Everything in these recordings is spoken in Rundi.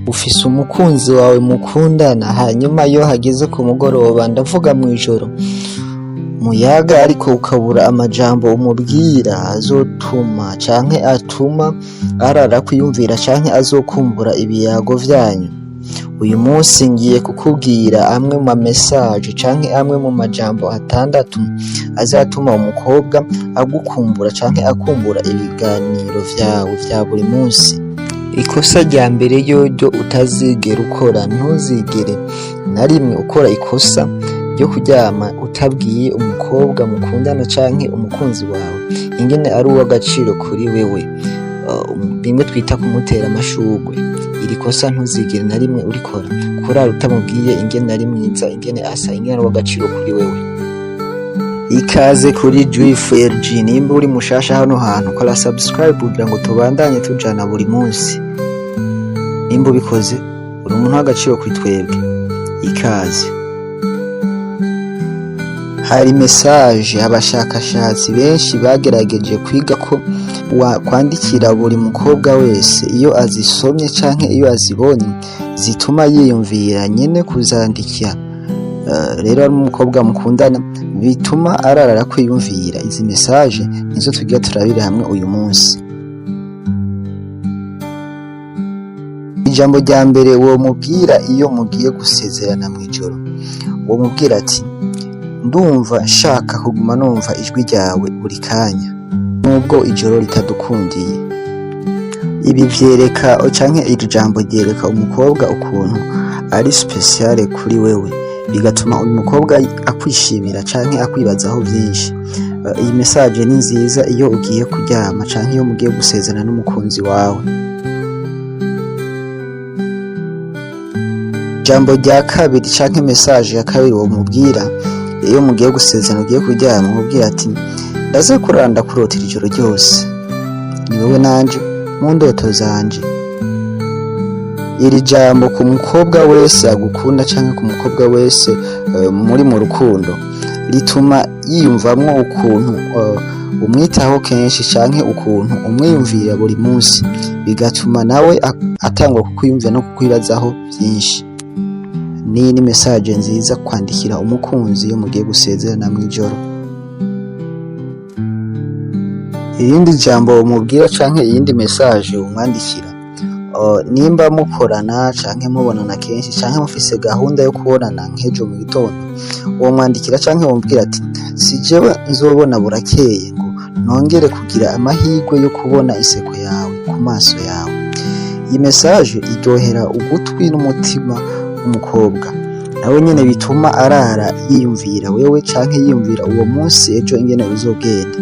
Ufise umukunzi wawe mukundana, hanyuma iyo hageze ku mugoroba, ndavuga mw'ijoro, muyaga ariko ukabura amajambo umubwira azotuma canke atuma arara kwiyumvira canke azokumbura ibiyago vyanyu. Uyu munsi ngiye kukubwira amwe mu ma message canke amwe mu majambo 6 azatuma umukobwa agukumbura canke akumbura ibiganiro vyawe vya buri munsi. Ikosa rya mbere ryoryo utazigera ukora: ntuzigere na rimwe ukora ikosa ryo kuryama utabwiye umukobwa mukundana canke umukunzi wawe ingene ari uw'agaciro kuri wewe, bimwe twita kumutera amashurwe. Iri kosa ntuzigere na rimwe urikora, kurara utamubwiye ingene ari mwiza, ingene asa, ingene ari uw'agaciro kuri wewe. Ikaze kuri Juif LG. Nimba uri mushasha hano hantu, kora subscribe kugira ngo tubandanye tujana buri munsi. Nimba ubikoze, uri umuntu w'agaciro kuri twebwe. Ikaze. Hari message abashakashatsi benshi bagerageje kwiga ko kwandikira buri mukobwa wese, iyo azisomye canke iyo azibonye, zituma yiyumvira nyene kuzandikira. Rero ari umukobwa mukundana, bituma arara kwiyumvira. Izi message nizo tugira turabire hamwe uyu munsi. Ijambo rya mbere womubwira iyo mugiye gusezerana mw'ijoro, womubwira ati: "Ndumva nshaka kuguma numva ijwi ryawe buri kanya, nubwo ijoro ritadukundiye." Ibi vyereka, canke iri jambo ryereka umukobwa ukuntu ari spéciale kuri wewe, bigatuma uyu mukobwa akwishimira canke akwibazaho vyinshi. Iyi message ni nziza iyo ugiye kuryama canke iyo mugiye gusezerana n'umukunzi wawe. Ijambo rya kabiri canke message ya kabiri womubwira iyo mugiye gusezerana, ugiye kuryama, umubwira ati: "Ndaza kurara ndakurotera ijoro ryose, ni wewe nanje mu ndoto zanje." Iri jambo ku mukobwa wese agukunda canke ku mukobwa wese muri mu rukundo, rituma yiyumvamwo ukuntu umwitaho kenshi canke ukuntu umwiyumvira buri munsi, bigatuma nawe atangura kukwiyumvira no kukwibazaho vyinshi. Niyi ni message nziza kwandikira umukunzi iyo mugiye gusezerana mw'ijoro. Irindi jambo womubwira canke iyindi message womwandikira, nimba mukorana canke mubonana kenshi canke mufise gahunda yo kubonana nk'ejo mu gitondo, womwandikira canke womubwira ati: "Si jewe nzobona burakeye ngo nongere kugira amahirwe yo kubona inseko yawe ku maso yawe." Iyi message iryohera ugutwi n'umutima w'umukobwa, nawe nyene bituma arara yiyumvira wewe canke yiyumvira uwo munsi ejo ingene uzogenda.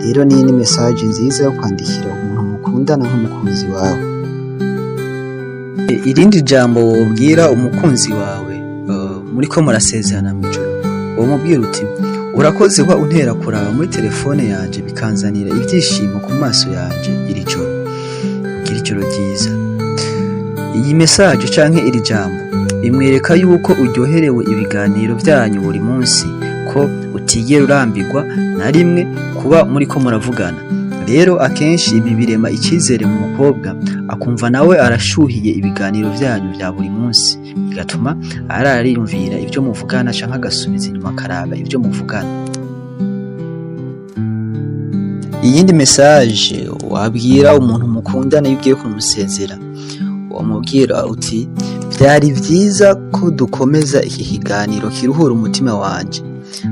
Rero niyi ni message nziza yo kwandikira umuntu mukundana nk'umukunzi wawe. Irindi jambo wobwira umukunzi wawe muriko murasezerana mw'ijoro, womubwira uti: "Urakoze kuba untera kuraba muri telefone yanje, bikanzanira ivyishimo ku maso yanje iri joro. Ugire ijoro ryiza." Iyi message canke iri jambo bimwereka yuko uryoherewe ibiganiro vyanyu buri munsi, ko utigera urambirwa na rimwe kuba muriko muravugana. Rero akenshi ibi birema icizere mu mukobwa, akumva nawe arashuhiye ibiganiro vyanyu vya buri munsi, bigatuma arara ariyumvira ivyo muvugana canke agasubiza inyuma akaraba ivyo muvugana. Iyindi message wabwira umuntu mukundana iyo ugiye kumusezera, wamubwira uti: "Vyari vyiza ko dukomeza iki kiganiro kiruhura umutima wanje,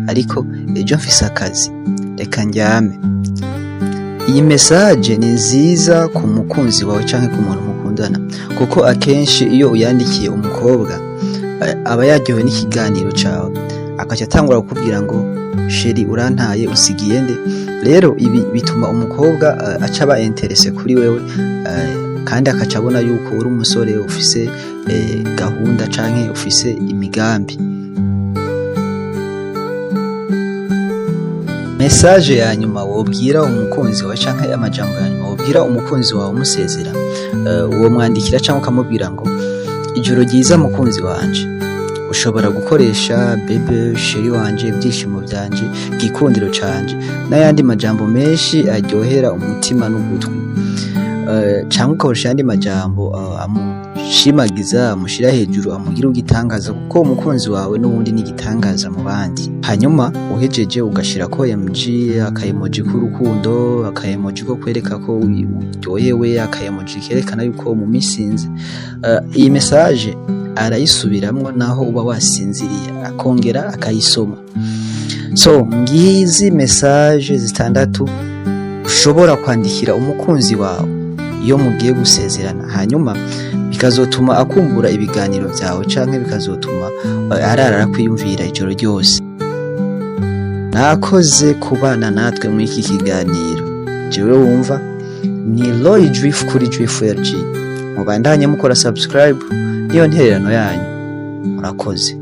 ariko ejo mfise akazi, reka ndyame." Iyi message ni nziza ku mukunzi wawe canke ku muntu mukundana, kuko akenshi iyo uyandikiye umukobwa, aba yaryohewe n'ikiganiro cawe, akaca atangura kukubwira ngo: "Chéri, urantaye, usigiye nde?" Rero ibi bituma umukobwa aca aba intéressé kuri wewe, kandi akaca abona yuko uri umusore ufise gahunda canke ufise imigambi. Message ya nyuma wobwira umukunzi wawe canke amajambo ya nyuma wobwira umukunzi wawe umusezera, womwandikira canke ukamubwira ngo: "Ijoro ryiza mukunzi wanje." Ushobora gukoresha bébé, chéri wanje, ivyishimo vyanje, gikundiro canje n'ayandi majambo menshi aryohera umutima n'ugutwi. Canke ukoresha ayandi majambo amushimagiza, amushira hejuru, amugira igitangaza, kuko umukunzi wawe n'ubundi ni igitangaza mu bandi. Hanyuma uhejeje ugashirako emoji, aka emoji k'urukundo, aka emoji ko kwereka ko uryohewe, aka emoji kerekana yuko mumisinze. Iyi message arayisubiramwo naho uba wasinziriye, akongera akayisoma. So ngizi message zitandatu ushobora kwandikira umukunzi wawe iyo mugiye gusezerana, hanyuma bikazotuma akumbura ibiganiro vyawe, canke bikazotuma arara arakwiyumvira ijoro ryose. Nakoze kubana natwe muri iki kiganiro. Jewe wumva ni Roy Drift kuri Drift LG. Mubandanye mukora subscribe, niyo ntererano yanyu. Murakoze.